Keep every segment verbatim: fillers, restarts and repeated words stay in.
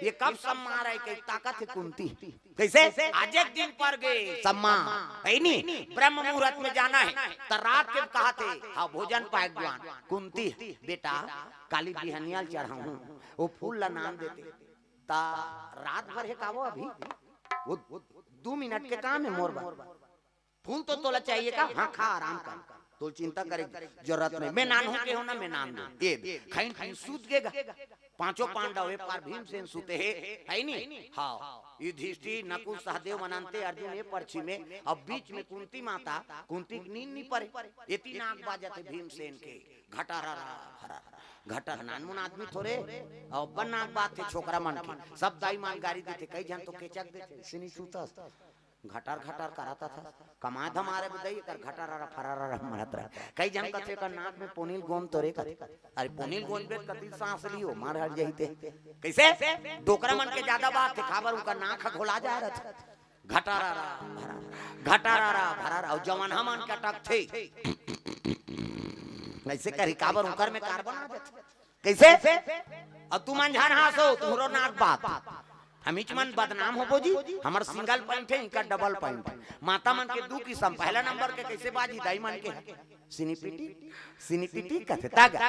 ये कब सम्मा रहे, कही ताकत हे कुंती। कइसे? आज एक दिन पर गे सम्मा, हे नी? ब्रह्म मुहूर्त में जाना हे, त रात के कहाथे, हाँ, भोजन पाए जुआन। कुंती, बेटा, काली बिहनिया ल चढ़ाहूं, वो फूल ला नान देते, त रात भर हे का वो अभी? वो दू मिनट के काम हे मोर बर। फूल तो तोला चाहिए का? हाँ, खा, आराम कर, तोला चिंता करे जरूरत नहीं। मैं नानहूं के हो ना, मैं नान दूं। ये खइन खइन सूत गेगा। पांचों पांडव ए पार भीमसेन सुते हे, हे नी? हाँ, युधिष्ठिर, नकुल, सहदेव, अनंते, अर्जुन ए परछी में, अब बीच में कुंती माता। कुंती के नींद नहीं परे, एती नाक बाजत हे भीमसेन के, घटारा घटारा। नानमुन आदमी थोरे, अउ अब्बड़ नाक बाजथे छोकरा मन के। सब दाई मन गारी देथे, कई झन तो केचक देथे, सिनी सूतस। घटर घटर करत हस, कमाए धमारे बदई कर घटर अरा फरार अरा मरत रह। कई झन कथे कर नाक में पोनील गोंद तोरे कथे। अरे पोनील गोंद बे कति सांस लियो, मार हट जाई ते। कइसे? डोकरा मन के ज्यादा बात हे, काबर उनका नाक ह घोला जा रहा। घटर अरा भरार, घटर अरा भरार, अउ जवन हमन के अटक थे। कइसे करी, काबर उनकर में कार्बन आ जाथे। कइसे? अउ तुमन झन हांसो, तुहरो नाक बात। हमीच मन बदनाम होबो जी, हमर सिंगल पॉइंट हे, इनका डबल पॉइंट हे। माता मन के दू किसम, पहला नंबर के कइसे बाजी, दाई मन के सिनीपिटी, सिनीपिटी कथे तागा।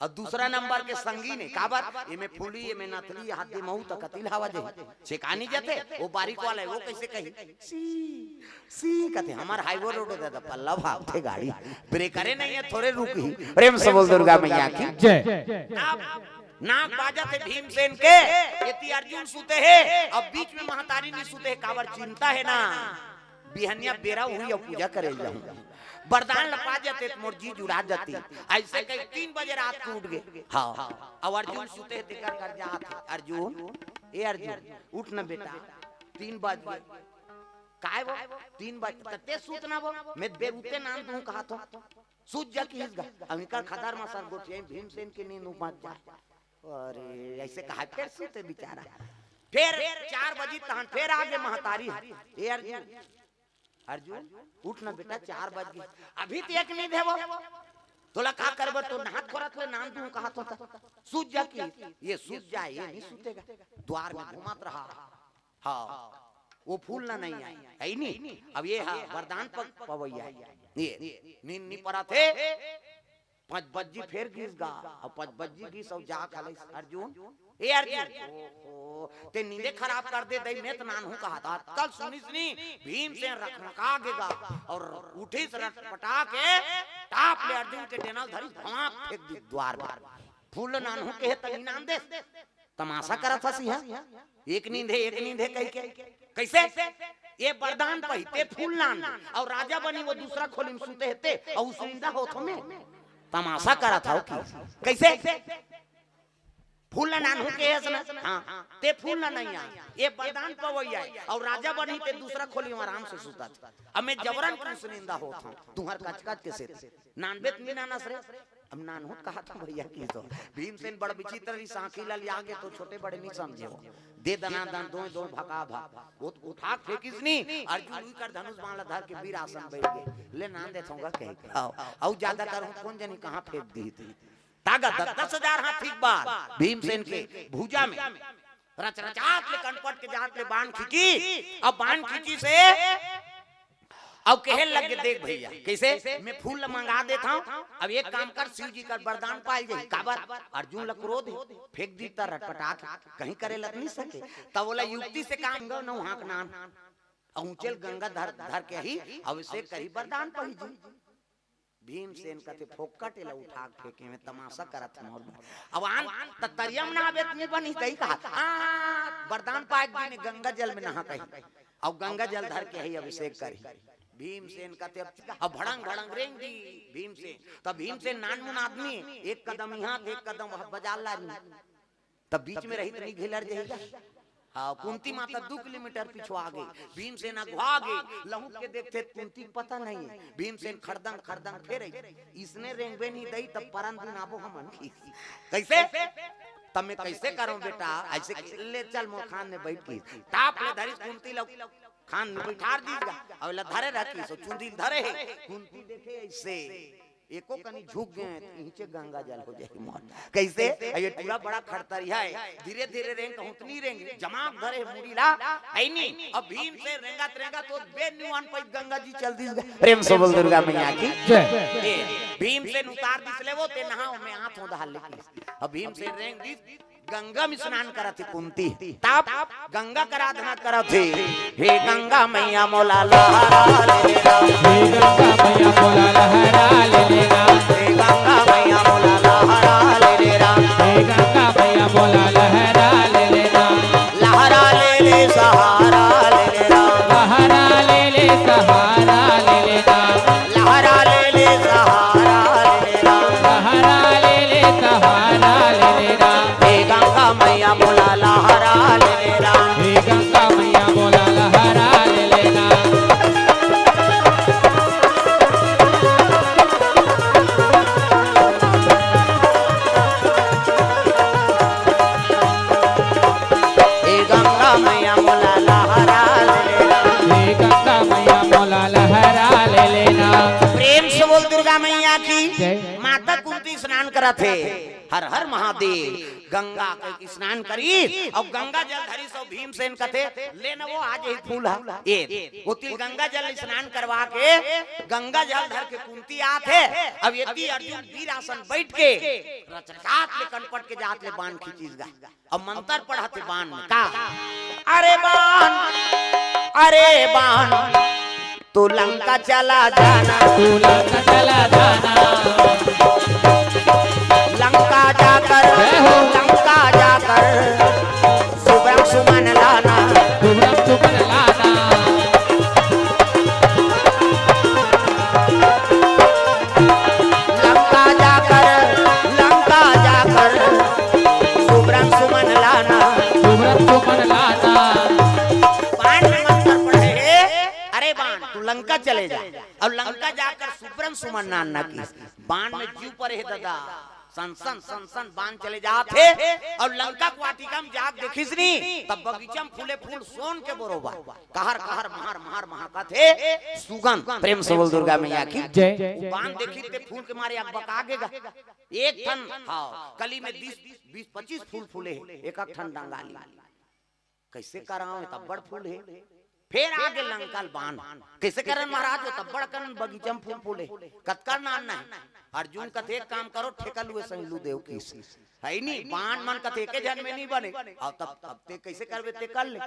अउ दूसरा नंबर के संगीन हे, काबर? एमे फूली, एमे नथली, हाथ दे महू त कतिल हवा जाही। छेकानी जाथे, वो बारीक वाला हे, वो कइसे कही? सी, सी कथे, हमर हाईवे रोड हे दादा, पल्ला भागथे गाड़ी, ब्रेकरे नहीं हे, थोरे रुकही। प्रेम से बोल दुर्गा मैया की। जय। अब नाक बाजत हे भीमसेन के, एती अर्जुन सुते हे, अब बीच में महतारी नहीं सुते हे, काबर चिंता हे ना, बिहनिया बेरा होही अउ पूजा करे जाहूं। बरदान ल पा जाते त मोर जी जुड़ा जाती। अइसे कही तीन बजे रात के उठ गे। हाँ, अउ अर्जुन सुते हे, तेकर घर जात हे। अर्जुन, ए अर्जुन, उठ न बेटा, तीन बज गे। काय वो? तीन बज, त ते सूत ना वो, मैं बेर उते नान दूं कहाथों। सूत जा किहिस गा। अब इनकर खदर मसर गोठियाही, भीमसेन के नींद उमच जाय। अरे, अइसे कहा, फेर सूते बिचारा। फेर चार बजी तहन फेर आगे महतारी, ए अर्जुन, अर्जुन, उठ ना बेटा, चार बज गे। अभी त एक नींद हे वो। तोला का करबे, तो नहात खोरत ले नान दूं कहाथों त। सूत जा कि, ये सूत जा, ये नहीं सूतेगा। द्वार में घूमत रहा। हाँ, वो फूल ना नहीं आय, हे नी? अब ये हा वरदान प-, पवैया हे। ये नींद नहीं परत हे। पांच बज्जी फेर गिस गा, अउ पांच बज्जी गिस अउ जा कहलइस, "अर्जुन, ए अर्जुन, ओहो, ते नींदे खराब कर दे दई, मैं त नानहूं कहाथों।" कल सुनिस नी, भीमसेन रखमका गे गा, अउ उठिस रटपटा के, टाप ले अर्जुन के डेना ल धरिस, भमाक फेंक दिस द्वार में। फूल नानहूं केहे त नी नान देस, तमाशा करत हस इहां। एक नींद हे, एक नींद हे कहिके। कइसे? ए बरदान पही, ते फूल नान दे, अउ राजा बनही वो दूसरा खोली में सुते हे ते, अउ उसनिंदा होथों मैं। तमाशा करत हव कि? कइसे? फूल ला नानहूं केहेस ना? हाँ, ते फूल ला नहीं आय। ए बरदान पवैया हे, अउ राजा बनही ते दूसरा खोली में आराम से सुतत। अब मैं जबरन के उसनिंदा होथों, तुंहर कचकच के सेती। नानबे त नी नानस रे। अब नानहूं कहाथों भइया किहिस तो। भीमसेन बड़ विचित्र रहिस, सांखी ल लिया गे तो छोटे बड़े नी समझे हो। दे दनादन, दोय दोय, भका भक। वो त उठा के फेंकिस नी, अर्जुन उही कर धनुष बाण ल धर के वीर आसन बइठ गे। ले नान देथों गा कहिके। अउ, अउ जादा करहूं त कोन जनी कहां फेंक दिही। तागा दस दस हजार हाथी के बार भीमसेन के भुजा में। रचरचात ले कनपट के जात ले बाण खींची, अब बाण खींचिस हे अउ कहे लगे, "देख भइया, कइसे मैं फूल ल मंगा देथों, अब एक काम कर, सिव जी कर बरदान पाय जाही।" काबर? अर्जुन ल क्रोध हे, फेंक दिही त रटपटा के कहीं करे ल त नी सके, त ओला युक्ति से काम गो नौ हांक नान, अउ ऊंचे ल गंगा धर, धर के ही अभिषेक करही, बरदान पही जी। भीमसेन कथे, "फोकट एला उठा के फेंके में तमाशा करत हे मोर बर। अब आन त तरिया म नहाबे त नी बनही," तही कहा। आ, बरदान पाय के दिन गंगा जल में नहा कही। अउ गंगा जल धर के ही अभिषेक करही। भीमसेन कथे, अब, अब भड़ंग भड़ंग रेंग दिही भीमसेन। त भीमसेन नानमुन आदमी, एक कदम इहां त एक कदम वहां बजार लारी। तब बीच में रही त नी घेलर जाही गा। हाँ, कुंती माता दू किलोमीटर पिछुआ गे, भीमसेन अगुवा गे, लहुक के देखथे कुंती के पता नहीं हे। भीमसेन खरदंग खरदंग फेर इसने रेंगबे नी दई, तब परन दिन आबो हमन की। कइसे? तब मैं कइसे करंव बेटा? अइसे कि ले चल मोर खांध में बइठ के। टाप ले धरिस कुंती ल खांध में बइठार दिस गा, अउ एला धरे रखिस, चुंदी ल धरे हे। कुंती देखे अइसे एको कनी झुक गे, त इहिंचे गंगा जल हो जाही मोर। कइसे? अब ये टूरा बड़ा खड़तरिया हे, धीरे धीरे रेंग कहूं त नी रेंग, जमा धरे मुड़ी ला, अइनी। अब भीम से रेंगत रेंगत ओ बेर नी आन पाइस, गंगा जी चल दिस गा। प्रेम से बोल दुर्गा मैया की। जय। ए, भीम से उतार दिस ले वो, ते नहा, में हाथ हों दहाल ले किस। अब भीम से रेंग दिस, गंगा में स्नान करत हे कुंती, तब गंगा कर आराधना करत हे। हे गंगा मैया मोला लहरा ले लेना। हे गंगा मैया मोला लहरा ले लेना। हे गंगा मैया मोला लहरा ले लेना। हे गंगा मैया मोला लहरा ले लेना। लहरा ले ले सहारा ले लेना। लहरा ले ले सहारा ले लेना। लहरा ले ले सहारा ले लेना। लहरा ले ले सहारा ले लेना। हे गंगा मैया मोला लहरा ले लेना। हे गंगा मैया मोला लहरा ले लेना। हे गंगा मैया मोला लहरा ले लेना। हे गंगा मैया मोला लहरा ले लेना। प्रेम से बोल दुर्गा मैया की। जय। माता कुंती स्नान करत हे। हर हर महादेव। गंगा कहिके स्नान करिस अउ गंगा जल धरिस अउ भीमसेन कथे, "ले न वो, आ जाही फूल ह।" ए, ओती ले गंगा जल स्नान करवा के गंगा जल धर के कुंती आत हे। अब एती अर्जुन वीरासन बइठ के रचरचात ले कनपट के जात ले बाण खींचिस गा। अब मंतर पढ़त हे बाण में का? अरे बाण, अरे बाण, तू लंका चला जाना। तू लंका चला जाना। लंका जाकर, जय हो। लंका जाकर शुभ्रम सुमन लाना। शुभ्रम सुमन लाना। लंका जाकर, लंका जाकर शुभ्रम सुमन लाना। शुभ्रम सुमन लाना। बाण में मंतर पढ़े हे, अरे बाण, तू लंका चले जा। अउ लंका जाकर शुभ्रम सुमन लाना किस। बाण में जीव परे हे ददा। सन सन, सन सन बाण चले जात हे। अउ लंका के वाटिका में जाके देखिस नी, तब बगीचा में फूले फूल सोन के बरोबर। कहर कहर महर महर महकत हे सुगंध। प्रेम से बोल दुर्गा मैया की। जय। बाण देखिस ते फूल के मारे अकबका गे गा। एक ठन, हाँ, कली में बीस, बीस पच्चीस फूल फूले हे, एक एक ठन डंगाली। कइसे करावं, ए त अब्बड़ फूल हे। फेर आगे लंका ल बाण। कइसे करन महाराज, ओ त अब्बड़ कन बगीचा म फूल फूले। कतका नान हे। अर्जुन कथे, "एक काम करो, ठेका लुए संग लू देव किस।" हे नी, बाण मन कथे, "एके झन में नी बने।" अउ तब, तब ते कइसे करबे, ते कर ले।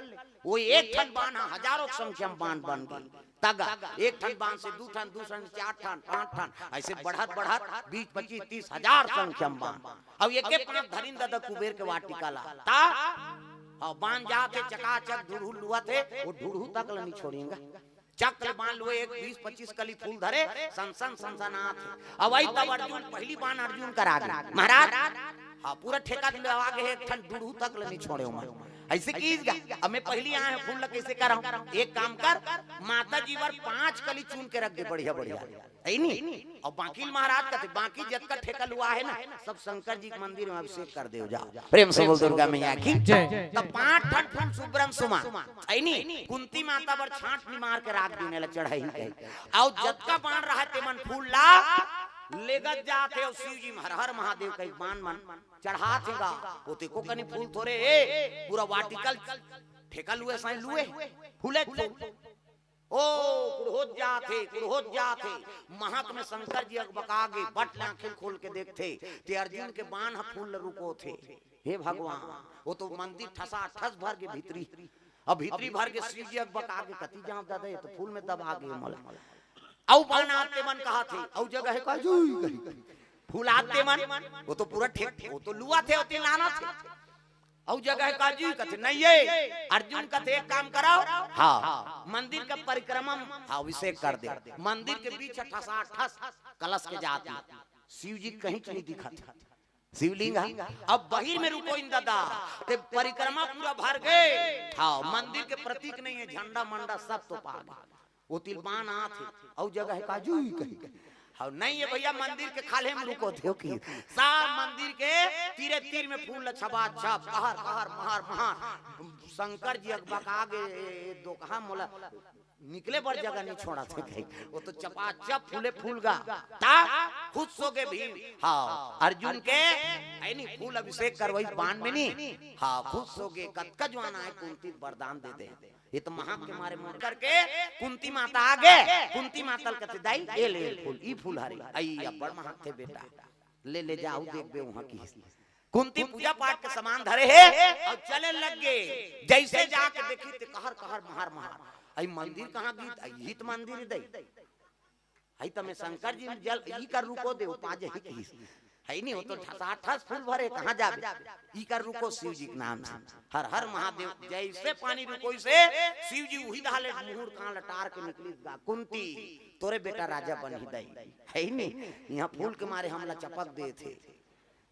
ओ एक ठन बाण ह, हजारों के संख्या म बाण बन गे। तगा, एक ठन बाण से दू ठन, दू ठन से चार ठन, पांच ठन, अइसे बढ़त बढ़त बीस, पच्चीस, तीस हजार संख्या म बाण। अउ एके पांच धरिन ददा कुबेर के वाटिका ला। त, अउ बाण जात हे चकाचक, ढुढ़ू लुवत हे, ओ ढुढ़ू तक ल नी छोड़ेंगा। चक ले बाण लुए, एक बीस पच्चीस कली फूल धरे, सन सन सन सन आत हे। अउ अई तब अर्जुन, पहिली बाण अर्जुन कर आगे। महाराज, हाँ, पूरा ठेका दिलवा गे हे, एक ठन ढुढ़ू तक ल नी छोड़ेंव मैं। अइसे किस गा, अब मैं पहिली आए हंव, फूल ल कइसे करंव? एक काम कर, माता जी बर पांच कली चुन के रख दे, बढ़िया बढ़िया। हे नी? अउ बाकी ल महाराज कथे, बाकी जतका ठेका लुआ हे ना, सब शंकर जी के मंदिर में अभिषेक कर देव जाव। प्रेम से बोल दुर्गा मैया की। जय। त पांच ठन फूल सुब्रम सुमन, हे नी? कुंती माता बर छांट निमार के राख दीन, एला चढ़ाही कही। अउ जतका बाण रहय तेमन फूल ला लेगत जात हे, अउ शिव जी म हर हर महादेव कही बाण मन चढ़ात हे गा। ओतेको कनी फूल थोरे हे, पूरा वाटिका ल ठेका लुए साईं लुए, फूले फूल। ओ, कुड़होत जात हे, कुड़होत जात हे। महक में शंकर जी अकबका गे, बट ले आंखी ल खोल के देखथे, ते अर्जुन के बाण ह फूल ल रुकोथे। हे भगवान, ओ तो मंदिर ठसाठस भर गे भीतरी। अब भीतरी भर गे, शिव जी अकबका गे, कती जांव ददा, ए तो फूल में दबा गे मोला। अउ बाण आत तेमन कहत हे, अउ जगह हे का जुई कही। फूल आत तेमन, ओ तो पूरा ठेक, ओ तो लुवत हे, ओ तो लानत हे। अउ जगह हे का जुई कथे, नहीं हे। अर्जुन कथे, एक काम करव, हाँ, मंदिर के परिक्रमा म, हाँ, अभिषेक कर दे। मंदिर के बीच ठसाठस कलश के जात हे। शिव जी कहीं च नी दिखत हे। शिवलिंग ह। अब बहिर में रुकोइन ददा, ते परिक्रमा पूरा भर गे। हाँ, मंदिर के प्रतीक नहीं हे, झंडा मंडा सब तो पा गे। ओती ले बाण आत हे, अउ जगह हे का जुई कही। हाँ, नहीं हे भइया, मंदिर के खाल्हे में रुकोथे कि। सब मंदिर के तीरे तीर में फूल ल छबाछब, कहर कहर महर महर। शंकर जी अकबका गे, ए दोकहा मोला निकले बर जगह नहीं छोड़ा थे कहीं। वो तो चपाचप फूले फूल गा। ता खुश हो गए भीम। हाँ, अर्जुन के, ऐ नहीं, फूल अभिषेक करवाई बाण में नहीं। हाँ, खुश हो गए, कतका जवान आए, कुंती वरदान दे दे। ये तो महक के मारे मन करके कुंती माता आगे, कुंती माता ल कथे, "दाई, ये ले फूल, ई फूल हरे।" आई अब्बड़ महक थे बेटा, ले, ले जाओ, देखबे वहां की। कुंती पूजा पाठ के सामान धरे हे और चले लग गए। जैसे जाके देखी ते कहर कहर, महार महार। आई मंदिर कहाँ गीत, आई हित मंदिर दई। आई तमे शंकर जी जल ई कर रुको दे, उपा जही की। है नहीं, वो तो ठसाठस फूल भरे, कहाँ जाबे? ई कर रुको शिव जी के नाम से। हर हर महादेव, जैसे पानी रुको इसे, शिव जी उही धाले मुहूर कान लटार के निकली गा। कुंती, तोरे बेटा राजा बन ही दई। है नहीं, यहाँ फूल के मारे हमला चपक दे थे।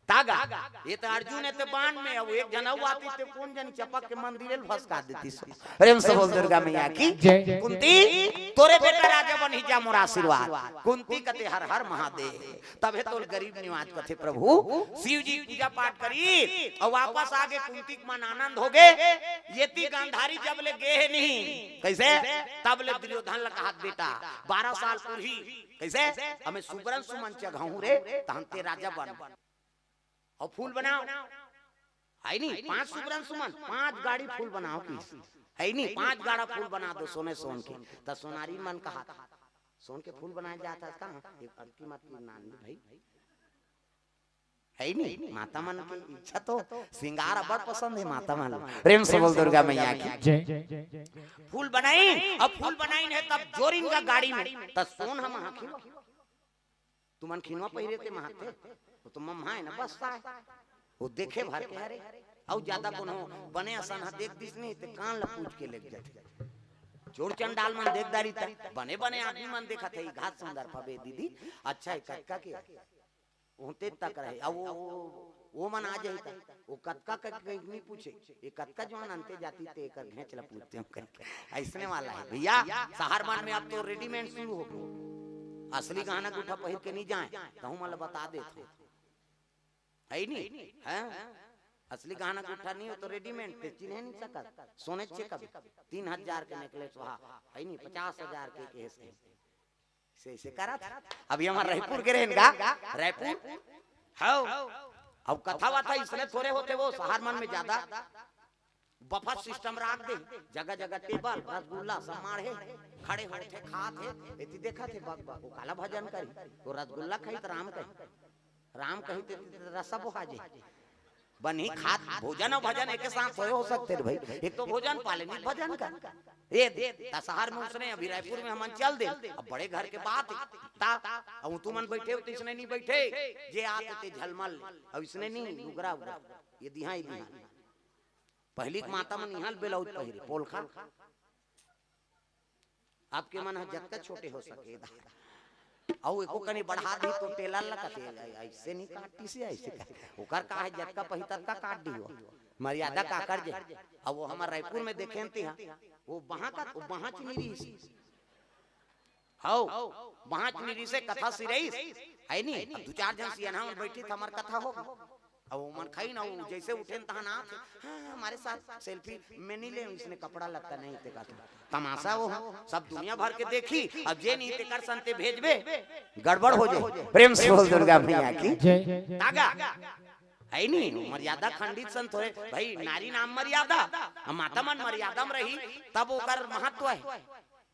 तागा, ये तो अर्जुन है तो बाण में, अब एक जन अउ आती तो कौन जन चपक के मंदिर ल फसका देती सो। प्रेम से बोल दुर्गा मैया की। जय। कुंती, तोरे बेटा राजा बन ही जा, मोर आशीर्वाद। कुंती कथे, "हर हर महादेव।" तब हे तोल गरीब निवाज कथे, प्रभु शिव जी पूजा पाठ करी और वापस आगे कुंती के मन आनंद हो गए। ये ती गांधारी जब ले गे हे नहीं, कैसे? तब ले दुर्योधन ल कहत, "बेटा, बारह साल पूरी, कैसे? हमें सुबरन सुमन चघाऊं रे, तहन ते राजा बन।" और फूल बनाओ, है नहीं, पांच सुबरन सुमन, पांच गाड़ी फूल बनाओ की, है नहीं, पांच गाड़ा फूल बना दो सोने सोन के। त सोनारी मन कहा, "सोन के फूल बनाए जात है कहाँ?" एक अनकी मत की नानी भाई, है नहीं, माता मन के इच्छा तो श्रृंगार अब्बड़ पसंद है माता मन। प्रेम से बोल दुर्गा मैया की। जय। फूल बनाई, अब फूल बनाई नहीं तब जोरिन का गाड़ी में, त सोन हम आँखी तुमन खिनवा पहिरे ते महते, वो तो मम्हा है ना, बस्ता है। वो देखे भर के हरे, अउ ज्यादा कोनो बने असन ह देख दिस नहीं, ते कान ला पूछ के लेग जाथे। चोर चंडाल मन देख डारी त, बने बने आदमी मन देखत है, ई घात सुंदर फबे दीदी, अच्छा है कतका के, ओते तक रहे, अब वो, वो, वो मन आ जाही त, वो कतका के कहीं नहीं पूछे, ये कतका जवान अंते जाती ते एकर घेंच ला पूछते हम कहीं। ऐसने वाला है भैया, शहर मन में अब तो रेडीमेड शुरू हो गए। असली गहना गुठा पहिर के नहीं जाए, तहूँ मन ल बता देत हो। है नहीं? हैं? असली गहना गुठा नहीं हो तो रेडीमेड ते चिन्हे नहीं सकत। सोने चे कभी तीन हजार के नेकलेस वहा, है नहीं, पचास हजार के केस है। से, से करत। अभी हमार रायपुर के रहेन गा, रायपुर। हौ। अब कथा वाथा इसने थोड़े होते वो, शहर मन में ज्यादा। बफे सिस्टम राख दे, जगह जगह टेबल, रसगुल्ला, सब माढ़े, खड़े होथे, खात हे, एती देखत हे, बक बक, वो काला भजन करी, वो रसगुल्ला खाई त राम कही, राम कही ते रसा बोहा जे। बनी खात, भोजन अउ भजन एके साथ होए हो सकते रे भाई, एक तो भोजन पाले, नहीं भजन कर। ए दे, त शहर में उसने, अभी रायपुर में हमन चल दे, अब बड़े घर के बात हे, ता, अब तुमन बैठे हो तो इसने नहीं बैठे, जे आते ते झलमल, अब इसने नहीं, उगरा, उगरा, ये दिहा, ये दिहा। पहली के माता मन इहाँ ब्लाउज पहिरे, पोलखा। आपके मन ह जतका छोटे हो सके, अउ एको कनी बढ़ा दी तो टेलर ला कथे, "ऐसे नहीं काटी से, ऐसे काट।" ओकर का है, जतका पही ततका काट दी हो। मर्यादा का कर जे। अब वो हमर रायपुर में देखे हन तिहा, वो बहा का, वो बहा चिनी रहीस। हौ, बहा चिनी रहीस, कथा सिरईस, है नी? अब दू चार झन सियनहा मन बैठी त हमर कथा हो। अब वो मन खाई ना, वो जैसे उठेन तहन आत, "हाँ, हमारे साथ सेल्फी में नहीं ले, इसने कपड़ा लत्ता नहीं ते कर।" तमाशा वो, सब दुनिया भर के देखी, अब जे नहीं ते कर संते भेजबे, गड़बड़ हो जाए। प्रेम से बोल दुर्गा मैया की। जय। तागा, है नी? मर्यादा खंडित संत होए, भाई, नारी नाम मर्यादा, अब माता मन मर्यादा में रही, तब ओकर महत्व है।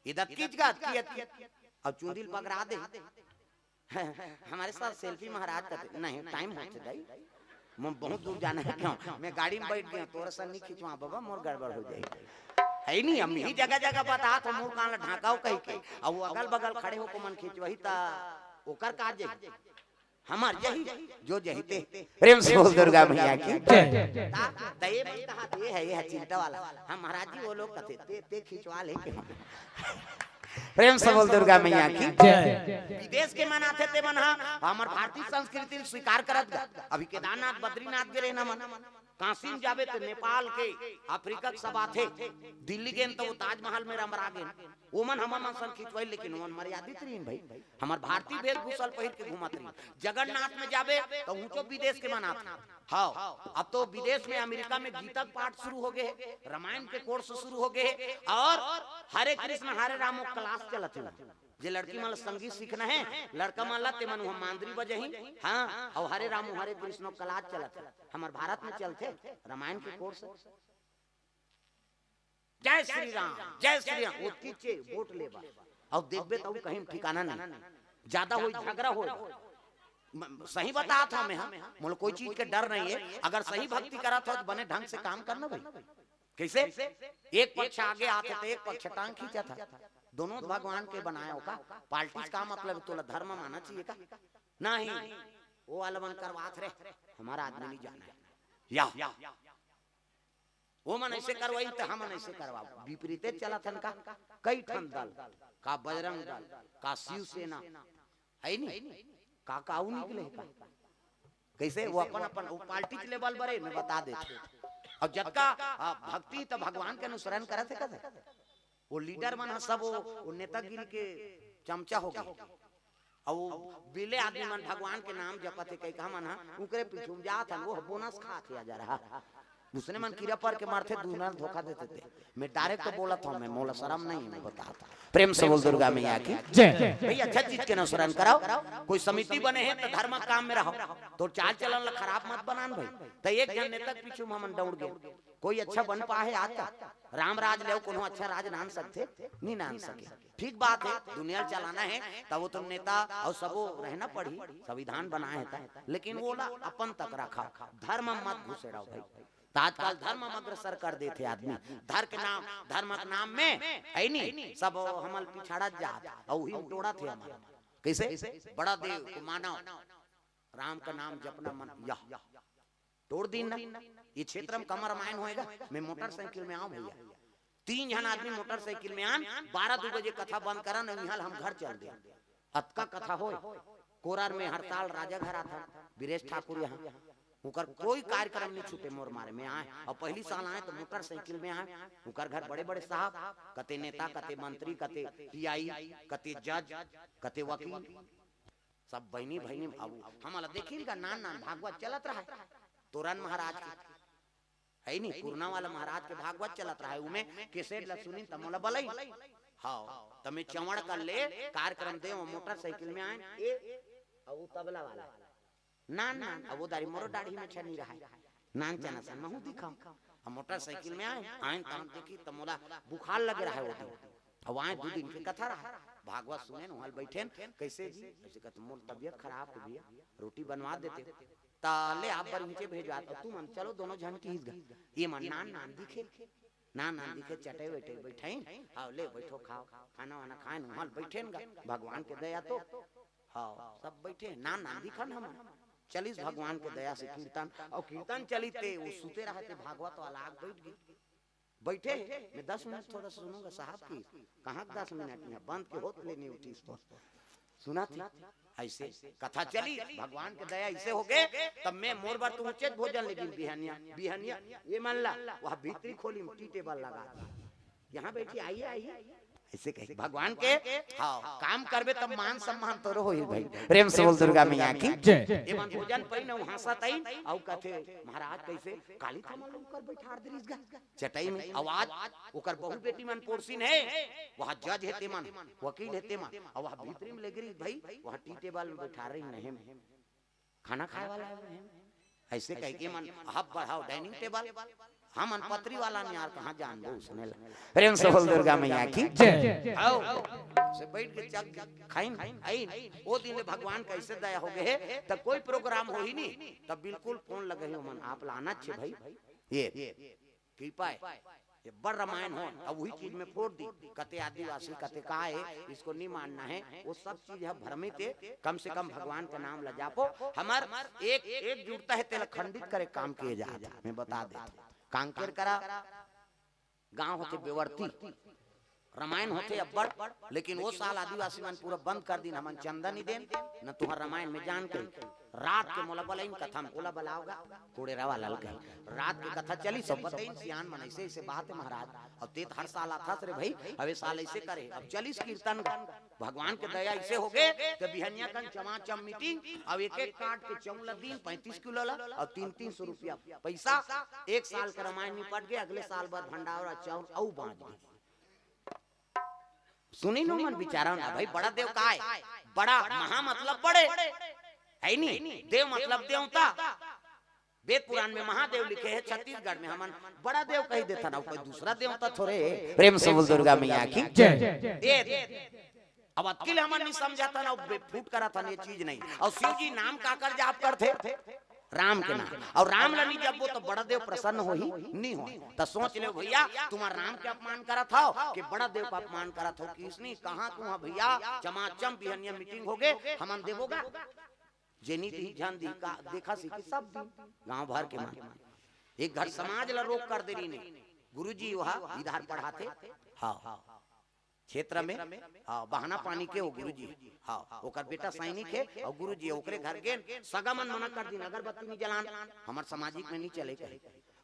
इदत कीच गा, अतकी, अतकी। अब चुंदिल पकड़ा दे। हमारे साथ सेल्फी महाराज करते, "नहीं, टाइम होते दाई, मैं बहुत दूर जाना है।" "क्यों?" "मैं गाड़ी में बैठ गया, तोरा सन नहीं खिंचवा बाबा, मोर गड़बड़ हो जाए।" है नी, हम ही जगह जगह बता तो मोर कान ला ढाकाओ कही के, अब वो अगल बगल खड़े होके मन खिंचवाही ता ओकर का जे। हमार जही, जो जही ते। प्रेम से बोल दुर्गा मैया की। जय। ता, त ये मन कहा, ये है, ये है चिंता वाला। हम महाराज जी वो लोग कथे, ते, ते खिंचवा ले के हम। प्रेम से बोल दुर्गा मैया की। जय। विदेश के मन आथे ते मन हा, हमर भारतीय संस्कृति ल स्वीकार करत गा। अभी केदारनाथ, बद्रीनाथ गे रहे ना मन। काशी में जाबे त नेपाल के, अफ्रीका के सब आथे। दिल्ली गेन त वो ताजमहल में रमरा गेन। ओमन हमर मन सन खिंचवाई, लेकिन ओमन मर्यादित रहिन भाई। हमर भारतीय वेशभूषा ल पहिर के घूमत रहिन। जगन्नाथ में जाबे त ऊंचो विदेश के मन आथे। हाँ, अब तो विदेश में, अमेरिका में गीता के पाठ शुरू हो गए हे, रामायण के कोर्स शुरू हो गए हे, और हरे कृष्ण हरे राम क्लास चलत हे। जे लड़की मन ला संगीत सीखना हे, लड़का मन ला, ते मन उहाँ मांदरी बजही। हाँ, और हरे राम हरे कृष्ण क्लास चलत हे। हमर भारत में चलथे रामायण के कोर्स। जय श्री राम, जय श्री राम, ओतकी चे वोट लेबा। अउ देखबे त कहीं ठिकाना नहीं, ज्यादा होई, झगड़ा होई। म-, सही बतात हँव मैं, हाँ, मोला कोई चीज के डर नहीं हे। अगर सही भक्ति करत हो त बने ढंग से काम करना भाई। कैसे? एक पक्ष आगे आथे त एक पक्ष टांग खींचथे। दोनों भगवान के बनाए हो का? पार्टी से का मतलब? तोला धर्म मानना चाहिए का? नहीं, वो वाला मन करवात रहे, हमारा आदमी नहीं जाना है। या वो मन ऐसे करवाई त हमन ऐसे करवाबो। विपरीते चलत हन का? कई ठन दल, का बजरंग दल, का शिवसेना, है नी? का का अउ निकले हे का? कैसे वो अपन अपन, वो पार्टी के लेवल बरे, मैं बता देथँव। अउ जतका, आ, भक्ति त भगवान के अनुसरण करत हे कथे। वो लीडर मन ह सब वो, वो नेतागिरी के चमचा हो गए। अउ बिले आदमी मन भगवान के नाम जपत हे, कई का मन ह उकरे पीछू में जात हन, वो बोनस खात हे जा रहा। दूसरे मन कीरा पर के मरथे, दूसरे मन धोखा देथे। मैं डायरेक्ट तो बोलत हँव, मैं मोला शरम नहीं हे, मैं बतात हँव। प्रेम से बोल दुर्गा मैया की। जय। भैया, अच्छा चीज के अनुसरण कराओ। कोई समिति बने हे त धर्म काम में रहो, तो चाल चलन ला खराब मत बनान भाई। त एक झन नेता के पीछू में हमन दौड़ गए, कोई अच्छा बन पाए हे आज तक? राम राज ले कोनो अच्छा राज नान सकथे? नहीं नान सके। ठीक बात हे, दुनिया ल चलाना हे त वो तो नेता अउ सबो रहना पड़ही, संविधान बनाए हे त, लेकिन वो ला अपन तक रखा, धर्म मत घुसेड़ाओ भाई। त आजकल धर्म में अग्रसर कर देथे आदमी, धर्म के नाम, धर्म के नाम में, है नी, सब हमल पिछाड़त जात, अउ उही टोड़त हे हमन। कैसे? बड़ा देव को मानव, राम का नाम जपना मन, यह टोड़ दीन ना। ये क्षेत्र में कम रामायण होएगा। मैं मोटरसाइकिल में आँव भैया, तीन झन आदमी मोटरसाइकिल में आन, बारह दू बजे कथा बंद करन, इहाँ ले हम घर चल देन। अतका कथा होय। कोरार में हर साल राजा घर आथन, बीरेश ठाकुर यहाँ, उकर कोई कार्यक्रम नहीं छूटे मोर मारे। मैं आँव, अउ पहली साल आँव त मोटरसाइकिल में आँव। उकर घर बड़े बड़े साहब, कते नेता, कते मंत्री, कते पीआई, कते जज, कते वकील, सब बहिनी बहिनी। अब हमला देखिन का नान नान भागवत चलत रहय, तोरन महाराज के, है नी, पुरना वाला महाराज के भागवत चलत रहय, उमे कैसेट ला सुनिन त मोला बलई। हाँ, त मैं चंवड़ कर ले कार्यक्रम देंव, मोटरसाइकिल में आँव, ए, अउ तबला वाला, नान नान, अब वो दारी मोरो डाढ़ी में छनी रहय, नान चना सन महूँ दिखँव। अब मोटरसाइकिल में आँव, आँव त हम देखिन त मोला बुखार लगे रहय वो दिन। अब आँव दू दिन के कथा रहय, भागवत सुनेन, उहाँ ले बइठेन, कैसे जी? ऐसे कहत, मोर तबियत खराब हे भैया, रोटी बनवा देते। त ले आप बर इँचे भेजवात हँव, तुमन चलो दोनों झन किहिस गा। ये मन नान नान दिखे, नान नान दिखे, चटई वटई बइठाइन, हाँ ले बइठो खाओ, खाना वाना खाएन, उहाँ ले बइठेन गा, भगवान के दया तो, हाँ, सब बइठे, नान नान दिखन हमन। चलिस भगवान के दया से कीर्तन, अउ कीर्तन चलिस ते वो सुते रहय ते भागवत वाला आके बइठ गे। बइठे हे, मैं दस मिनट थोड़ा सुनूँगा साहब की, कहाँ के दस मिनट में, बंद के होत ले नहीं उठिस तो। सुनत हे, ऐसे कथा चलिस, भगवान के दया ऐसे हो गे, तब मैं मोर बर तो उचित भोजन लेकिन बिहनिया, बिहनिया, ये मन ला, वहाँ भीतरी खोली में tea table लगा दे। यहाँ बैठी, आइए, आइए। ऐसे कही भगवान के, हाँ, काम करबे तब मान सम्मान तोरो होही भाई। प्रेम से बोल दुर्गा मैया की। जय। ये मन भोजन पाइन, हँसत आइन, अउ कथे, महाराज कैसे काली थमा लोग कर बैठार दे रहिस गा चटई में। आवाज ओकर बहू बेटी मन पोरसिन हे, वहाँ जज हे ते मन, वकील हे ते मन, अउ वहाँ भीतरी में लेगे रहिस भाई, वहाँ tea table में बैठार रहिन, नहीं में खाना खाए वाला हे, नहीं में। ऐसे कहिके मन हब बढ़ाओ dining table, हमन पतरी वाला नियार कहाँ जानबो उसने ला। प्रेम से बोल दुर्गा मैया की। जय। आओ, से बइठ के चख खाइन, आइन, ओ दिन ले भगवान कैसे दया हो गे हे, त कोई program होही नी, त बिल्कुल फोन लगही ओमन, आप ला आना छे भाई, ये कृपा हे, ये बड़ रामायण हो, अब वही चीज में फोड़ दी, कते आदिवासी, कते का हे, इसको नहीं मानना है, वो सब चीज हे भ्रमित हे। कम से कम भगवान के नाम ला जापो, हमर एक, एकजुटता हे, तेला खंडित करे काम किए जात हे, मैं बता देथँव। कांकेर करा गांव होथे बेवर्ती, रामायण होथे अब्बड़, लेकिन वो साल आदिवासी मन पूरा बंद कर दिन, हमन चंदा नहीं देन, न तुहर रामायण में जान के। रात के मोला बलाइन कथा में, ओला बलाओगा, कोड़ेरा वाला ल कही। रात के कथा चली, सब बताइन, सियान मन, ऐसे ऐसे बात है महाराज। अब ते त हर साल आथस रे भाई, अब ए साल ऐसे करे, अब चलिस कीर्तन। भगवान के दया ऐसे हो गए कि बिहनिया कन चमाचम मीटिंग, अब एक एक काट के चाउर ला दिन पैंतीस किलो ला, और तीन तीन सौ रुपया पैसा, एक साल का रामायण निपट गए, अगले साल बर भंडारा चाउर अउ बांट गए। सुनी नु मन विचारा ना भाई, बड़ा देव का है? बड़ा, महा मतलब बड़े, है नी? देव मतलब देवता। वेद पुराण में महादेव लिखे है, छत्तीसगढ़ में हमन बड़ा देव कही देथन, अउ कोई दूसरा देवता थोरे। प्रेम से बोल दुर्गा मैया की जय। ए, अब अतकिल हमन नहीं समझा था ना, बे-, फूट करा था ना, ये चीज नहीं। और शिव जी नाम काकर जाप करथे? राम के नाम। और राम ला नहीं जपबो तो बड़ा देव प्रसन्न होही? नहीं हो। तो सोच ले भैया, तुम्हार राम के अपमान करत हो कि बड़ा देव का अपमान करत हो? किसनी कहा तू हा भैया, चमाचम बिहनिया मीटिंग हो गए, हमन देबो गा? जेनी दी झन दी का देखा सी कि सब दिन गांव भर के मन एक घर समाज ला रोक कर दे रही ने। गुरुजी वहा इधर पढ़ाथे, हाँ, क्षेत्र में, हाँ, बहाना पानी के वो गुरुजी, हाँ, ओकर बेटा सैनिक है और गुरुजी ओकरे घर गेन, सगा मन मना कर दिन, अगरबत्ती नहीं जलान, हमर सामाजिक में नहीं चले कहे।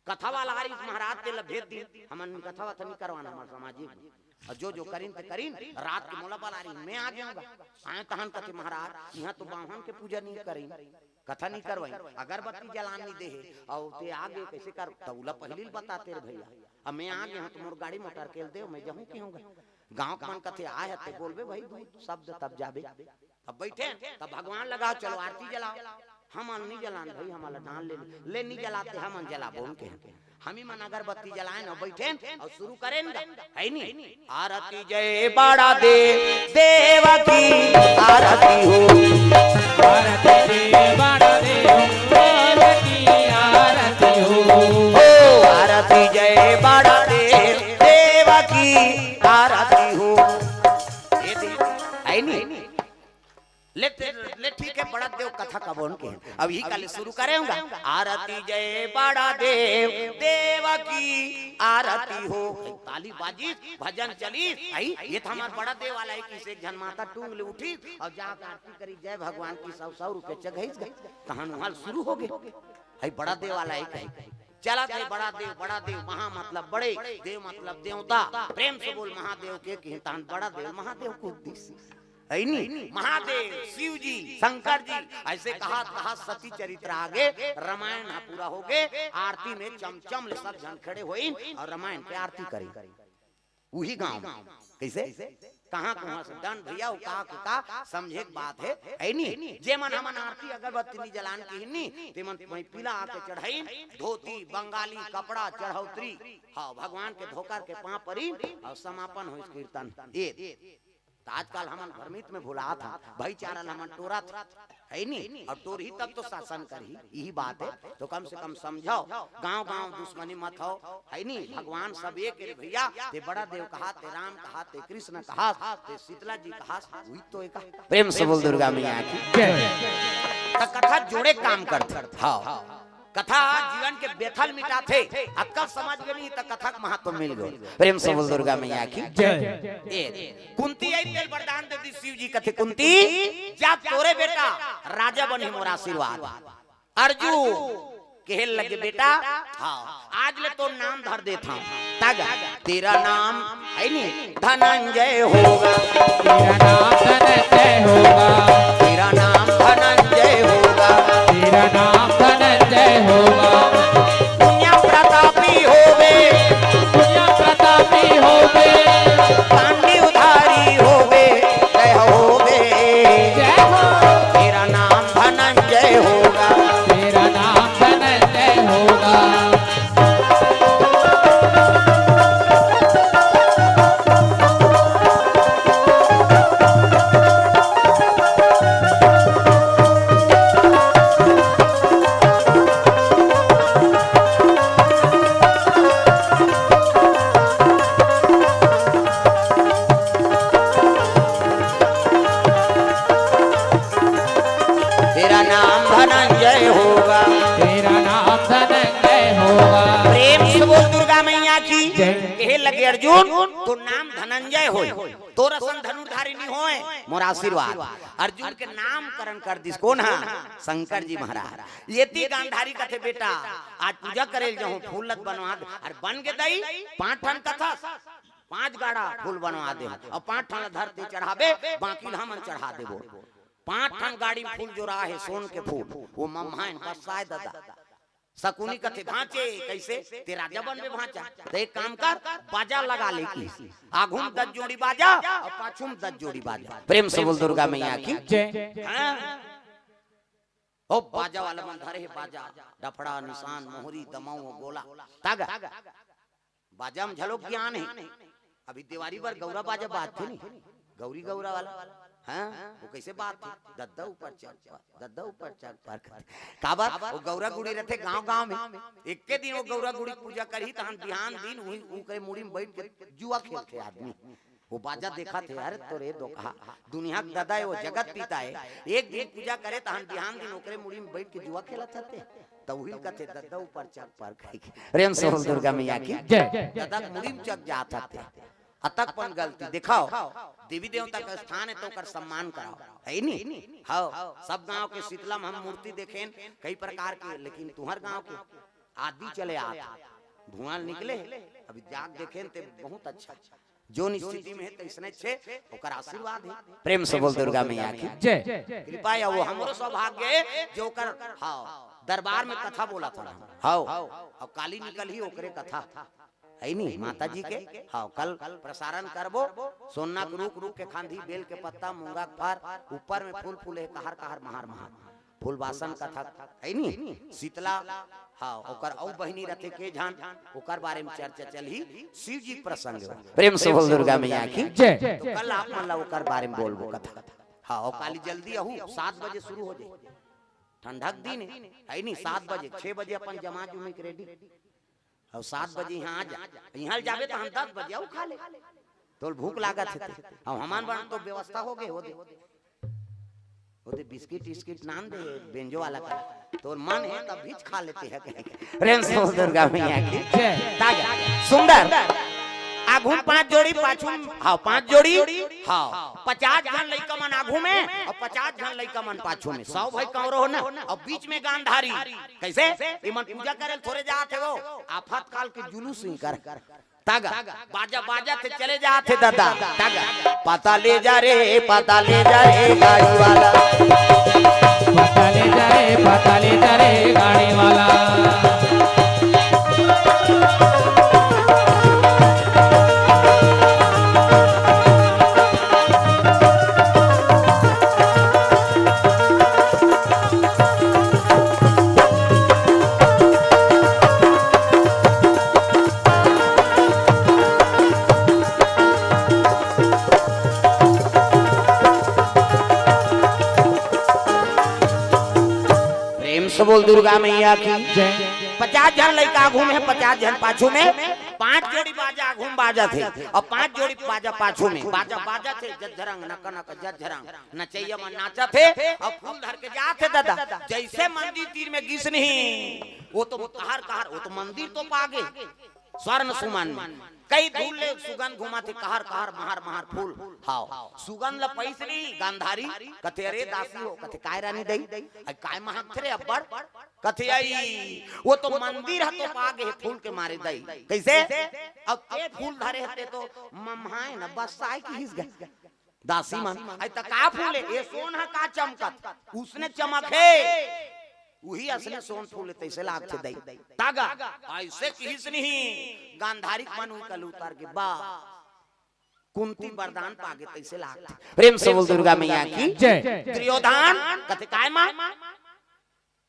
कथा वाला हरीश महाराज तेला भेज दिन, हमन कथा वथा नहीं करवाना हमर सामाजिक में। और जो जो करिन ते करिन, रात के मोला बला रही, मैं आ जाऊंगा। आए तहन कथे महाराज, यहाँ तो बाहन के पूजा नहीं करिन, कथा नहीं करवाई, अगरबत्ती जलान नहीं दे है, और ते आगे कैसे कर? तौला पहली बताते रे भैया, अब मैं आ गया हूँ तो मोर गाड़ी मोटर के दे, मैं जाऊँ की होगा? गांव के मन कथे आए हते बोलबे भाई दू शब्द तब जाबे। तब बैठे, तब भगवान लगा, चलो आरती जलाओ। हमन नहीं जलान भाई, हमला डाल ले, ले नहीं जलाते, हमन जलाबो उनके। हमी मन अगरबत्ती जलाएन और बैठेन और शुरू करेन गा, है नी? आरती जय बड़ा देव, देव की आरती हो। आरती जय बड़ा देव, देव की आरती हो। ओ आरती जय बड़ा देव, देव की आरती हो। ये दे, है नी? ले, ले ठीक है, बड़ा देव कथा कबोन के। अब ही काले शुरू करे होगा। आरती जय बड़ा देव, देव की आरती हो। ताली बाजी, भजन चली। आई, ये तो हमार बड़ा देव वाला है कि से एक जन माता टूंग ले उठी और जाके आरती करी, जय भगवान की, सौ, सौ रुपये चघाइस गए। तहन वहां शुरू हो गए। आई बड़ा देव वाला है कहीं। चला थे बड़ा देव, बड़ा देव, महा मतलब बड़े, देव मतलब देवता। प्रेम से बोल महादेव के, कि तहन बड़ा देव, महादेव को दिस। है नी? महादेव, शिव जी, शंकर जी, ऐसे कहा, कहा सती चरित्र आगे, रामायण हा पूरा हो गए, आरती में चमचम ले सब जन खड़े होइन और रामायण के आरती करी। उही गांव में। कैसे? कहाँ, कहाँ से? डन भैया, वो का के का समझे के बात है, है नी? जे मन हमन आरती अगरबत्ती नी जलान की नी, ते मन मैं पीला आके चढ़ाइन, धोती, बंगाली कपड़ा, चढ़ौतरी, हाँ, भगवान के धोकर के पाँव परी और समापन हो इस कीर्तन। ये तो आजकल हमन भ्रमित में भुलात हा, भाईचारा ल हमन टोरत हा, है नी? और टोरही तब तो शासन करही, यही बात है। तो कम से कम समझो, गांव गांव दुश्मनी मत हो, है नी? भगवान सब एक रे भैया, ते बड़ा देव कहा, ते राम कहा, ते कृष्ण कहा, ते शीतला जी कहा, वही तो एक। प्रेम से बोल दुर्गा मैया की। जय। त कथा जोड़े काम करथे। हाँ। कथा जीवन के व्यथा ल मिटाथे। अक्कल समझ में नहीं त कथा के महत्व मिल गए। प्रेम से बोल दुर्गा मैया की। जय। ए, कुंती आई तेल वरदान दे दी शिव जी कथे, कुंती, जा तोरे बेटा राजा बने मोर आशीर्वाद। अर्जुन कहे लगे, बेटा, हाँ, आज ले तोर नाम धर देथंव। तग, तेरा नाम, है नी, धनंजय होगा। तेरा नाम धनंजय होगा। तेरा नाम धनंजय होगा। तेरा नाम धनंजय होगा। दुनिया प्रतापी होवे। दुनिया प्रतापी होवे। कांडी उधारी होवे। जय होवे। जय हो। तेरा नाम धनंजय होगा। तेरा नाम धनंजय होगा। की जय। कहे लगे अर्जुन, तोर नाम धनंजय होय, तोर असन धनुर्धारी नी होय, मोर आशीर्वाद। अर्जुन के नामकरण कर दिस कोन हा? शंकर जी महाराज। एती गांधारी कथे, बेटा, आज पूजा करे ल जाहूं, फूल ल बनवा दे। अरे बन गे दई, पांच ठन कथस, पांच गाड़ा फूल बनवा दे, अउ पांच ठन ल धरती चढ़ाबे, बाकी ल हमन चढ़ा देबो। पांच ठन गाड़ी में फूल जोरा हे, सोन के फूल, ओ मम्हायन बस्साय ददा। सकुनी कथे, भांचे, कइसे? ते राजा बनबे भांचा, त एक काम कर, बाजा लगा ले कि आघू म दस जोड़ी बाजा अउ पाछू म दस जोड़ी बाजा। प्रेम से बोल दुर्गा मैया की। जय। हां? ओ बाजा वाला मन धरे हे बाजा, डफड़ा, निसान, मोहरी, दमऊ, गोला। तागा। बाजा म झलो ज्ञान हे। अभी देवारी बर गौरा बाजा बाजथे नी, गौरी गौरा वाला। हां, ओ कइसे बाजथे? दद्दा ऊपर चढ़ पर, दद्दा ऊपर चढ़ पर। काबर? ओ गौरा गुड़ी रथे गांव-गांव में। एक्के दिन ओ गौरा गुड़ी पूजा करही, तहन बिहान दिन उही, ओकरे मुड़ी में बइठ के जुआ खेलथे आदमी। ओ बाजा देखथे, अरे तोरे दोकहा, दुनिया के ददा हे, ओ जगत पिता हे। एक दिन पूजा करे, तहन बिहान दिन ओकरे मुड़ी में बइठ के जुआ खेलत हते। त उही ल कथे, दद्दा ऊपर चढ़ पर कहिके। प्रेम से बोल दुर्गा मैया की। जय। ददा के मुड़ी म चघ जात हते। अतक पन गलती। देखव, देवी देवता के स्थान हे त ओकर सम्मान करव। हे नी? हव, सब गांव के शीतला म हम मूर्ति देखेन, कई प्रकार के, लेकिन तुंहर गांव के आदि चले आत। धुआं निकले, अभी जाग देखेन ते बहुत अच्छा। जोन स्थिति में हे, तइसने छे, ओकर आशीर्वाद हे। प्रेम से बोल दुर्गा मैया की। जय। कृपा या वो हमरो सौभाग्य हे, जो ओकर, हां, दरबार में कथा बोलत हन। हां, अउ काली निकलही ओकरे कथा। हे नी, माता जी के? हां, कल प्रसारण करबो। सोना के रूख, रूख के खांधी, बेल के पत्ता, मूंगा के फर, ऊपर में फूल फूले, कहर, कहर, महार, महार। फूलबासन कथा, हे नी? शीतला, हां, ओकर अउ बहिनी रथे के झन, ओकर बारे में चर्चा चलही, शिव जी के प्रसंग में। प्रेम से बोल दुर्गा मैया की। जय। त कल आप मन ला ओकर बारे में बोलबो कथा। हां, अउ काली जल्दी आहू, सात बजे शुरू हो जाही। ठंडा के दिन हे, हे नी? सात बजे, छह बजे अपन जमा जुमी के ready। अउ सात बजे इहां आ जा, इहां ले जाबे त हम दस बजे अउ खा ले। तोर भूख लागत हे ते। अउ हमन बर तो व्यवस्था हो गे, हो दे। हो दे बिस्किट, टिस्किट नान दे, बेंजो वाला का। तोर मन हे तब भी खा लेते हैं कहीं। प्रेम से बोल दुर्गा मैया की। जय। ताजा, सुंदर। आघू म पांच जोड़ी, पाछू म, हां, पांच जोड़ी, हां, पचास झन लइका मन आघू में अउ पचास झन लइका मन पाछू में। सौ भाई कौरव हो ना, अउ बीच में गांधारी। कइसे? इमन पूजा करे ल थोरे जात हे वो, आफत काल के जुलूस निकर। तागा, बाजा बाजत हे चले जात हे ददा। तागा, पता ले जा रे, पता ले जा रे गाड़ी वाला। पता ले जा रे, पता ले जा रे गाड़ी वाला। प्रेम से बोल दुर्गा मैया की। जय। पचास झन लइका आगू में, पचास झन पाछू में, पांच जोड़ी बाजा आगू में बाजत हे अउ पांच जोड़ी बाजा पाछू में। बाजा बाजत हे, जज्झरंग नक नक जज्झरंग, नचइया मन नाचत हे अउ फूल धर के जात हे ददा। जइसे मंदिर तीर में गिस नहीं, वो तो कहर कहर, वो तो मंदिर तो पागे। स्वर्ण सुमन में कई धूल ले सुगंध घुमाथे, कहर कहर महर महर फूल। हाव, सुगंध ल पइस नहीं गांधारी। कथे, "अरे दासी हो।" कथे, "काय रानी दई? अरे काय महकथे रे अब्बड़?" कथे, "अई, वो तो मंदिर ह तो पागे हे फूल के मारे दई।" कइसे? अब ते फूल धरे हते तो मम्हाय न बस्साय किहिस गा। दासी मन, "अई त का फूल हे? ए सोन ह का चमकत? उसने चमक हे।" उही असने सोन फूल हे, तइसे लागथे दई। तागा, अइसे किहिस नहीं। गांधारी के मन उही कल उतर गे, बा, कुंती वरदान पागे, तइसे लागथे। प्रेम से बोल दुर्गा मैया की। जय। दुर्योधन, कथे, "काय मां?"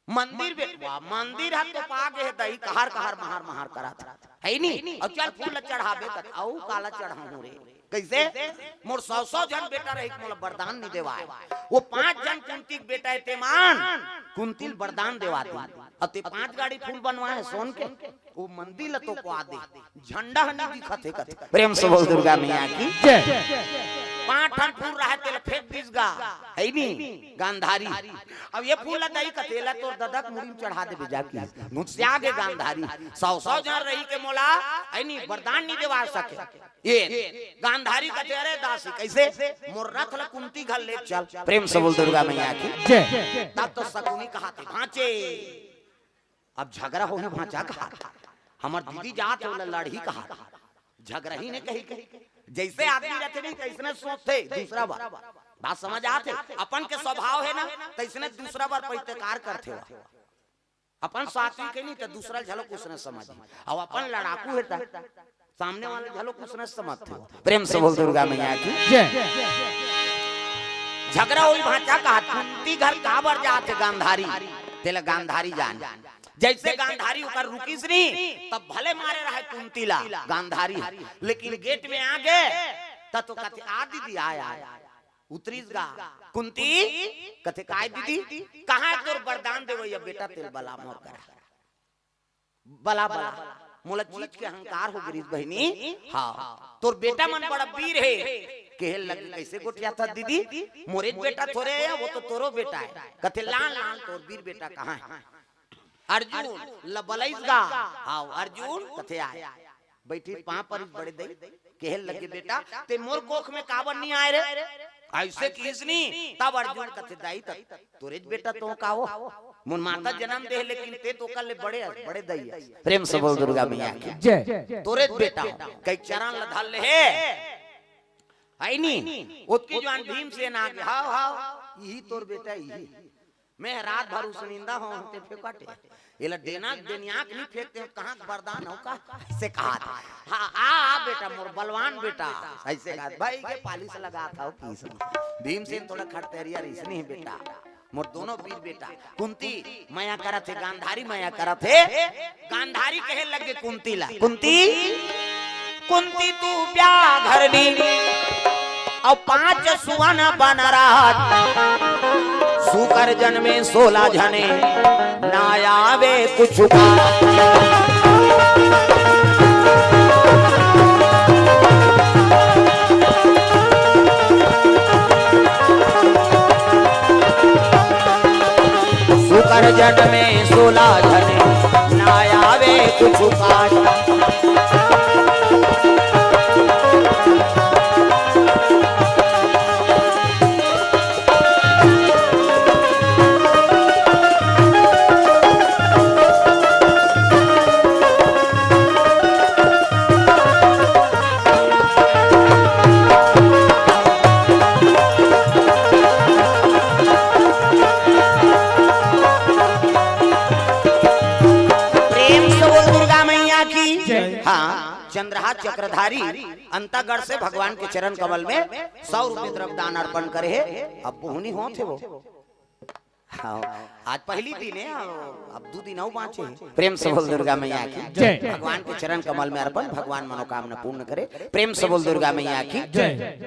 मंदिर बे, वाह, मंदिर ह तो पागे हे दई, कहर कहर महर महर करत हे नी। अउ चल फूल ल चढ़ाबे कथे, अउ काला चढ़ाहूं रे। कइसे? मोर सौ सौ झन बेटा रहिके मोला वरदान नइ देवाय। वो पांच झन कुंती के बेटा हे ते मन कुंती ल वरदान देवा दे। अउ ते पांच गाड़ी फूल बनवाय हे सोन के, वो मंदिर ल तो कोहा दे, झंडा ह नइ दिखत हे कथे। प्रेम से बोल दुर्गा मैया की। जय। पांच ठन फूल रहे, तेला फेंक दिस गा, है नी, गांधारी। अब ये फूल ला दई कथे, "एला तोर ददा के मुड़ी में चढ़ा देबे जाके।" नुसिया गे गांधारी। सौ सौ झन रही के मोला, है नी, वरदान नी देवा सके। ये गांधारी कथे, "अरे दासी, कैसे? मोर रथ ला कुंती घर ले चल।" प्रेम से बोल दुर्गा मैया की। जय। तब तो शकुनी कहाथे, "भांचे।" अब झगरा होही भांचा कहाथे। हमर दीदी जात हे, ओला लड़ही कहाथे। झगरा ही ने कही के। जैसे आदमी रहते नहीं, तैसने सोचथे दूसरा बार। बात समझ आथे? अपन के स्वभाव है ना, तैसने दूसरा बार पैतकार करथे। अपन साथी के नहीं, तो दूसरा झलक उसने समझ। अब अपन लड़ाकू है ता, सामने वाले झलक उसने समझ थे। प्रेम से बोल दुर्गा मैया की। जय। झगरा होही भांचा कहाथे, "कुंती घर काबर जात हे गांधारी?" तेला गांधारी जान। जैसे गांधारी ओकर रुकिस नी, तब भले मारे रहे कुंती ला गांधारी, लेकिन गेट में आ गे, त तो कथे, "आ दीदी, आय, आय।" उतरिस गा कुंती, कथे, "काय दीदी?" "कहां तोर वरदान देवइया बेटा, तेला बला मोर करा।" "बला, बला।" मोला चीज के अहंकार हो गिरिस बहिनी। हाँ, तोर बेटा मन बड़ा वीर हे। कहे लगे, "कैसे गोठियाथस दीदी? मोरेच बेटा थोरे हे, वो तो तोरो बेटा हे।" कथे, "लान, लान, तोर वीर बेटा कहां हे?" अर्जुन ल बलइस गा। "हाव अर्जुन।" कथे, "आय।" बइठिस, पांव परिस बड़े दई, कहे लगे, "बेटा, तें मोर कोख में काबर नी आय रे?" अइसे किहिस नी। तब अर्जुन कथे, "दाई, त तोरेच बेटा तो का हो, मोर माता जनम दे, लेकिन तें तो ओकर ले बड़े हस, बड़े दई हस।" प्रेम से बोल दुर्गा मैया की। जय। "तोरेच बेटा हो।" कई चरण ल धर ले हे, है नी? ओतकी जुवार भीमसेन आगे, "हाव, हाव, इही तोर बेटा, इही।" मैं रात भर उसनिंदा हों, तें फेंकटे। एला डेना, डेनिया के नी फेंकते हो, कहां के वरदान हो का? से कहाथे। "हां, आ, आ बेटा, मोर बलवान बेटा।" अइसे कहाथे, भाई के पालिश लगाथस किहिस। भीमसेन थोड़ा खटतरिया रहिस, "नहीं बेटा, मोर दोनों वीर बेटा।" कुंती मया करत हे, गांधारी मया करत हे। गांधारी कहे लगे कुंती ला, "कुंती, कुंती तू ब्याह घर नी, अउ पांच सुवन बनराज, सुकर जनमे सोला झने, ना आवे कुछ का।" सुकर जनमे सोला झने, ना आवे कुछ काज। प्रेम से बोल दुर्गा मैया की। जय। हाँ, चंद्रहास चक्रधारी अंतागढ़ से भगवान के चरण कमल में सौ रुपये द्रव्य दान अर्पण करे हे। अब बोहनी होत हे वो। हाँ, आज पहली दिन हे, अब दू दिन अउ बांचे हे। प्रेम से बोल दुर्गा मैया की। जय। भगवान के चरण कमल में अर्पण, भगवान मनोकामना पूर्ण करे। प्रेम से बोल दुर्गा मैया की। जय।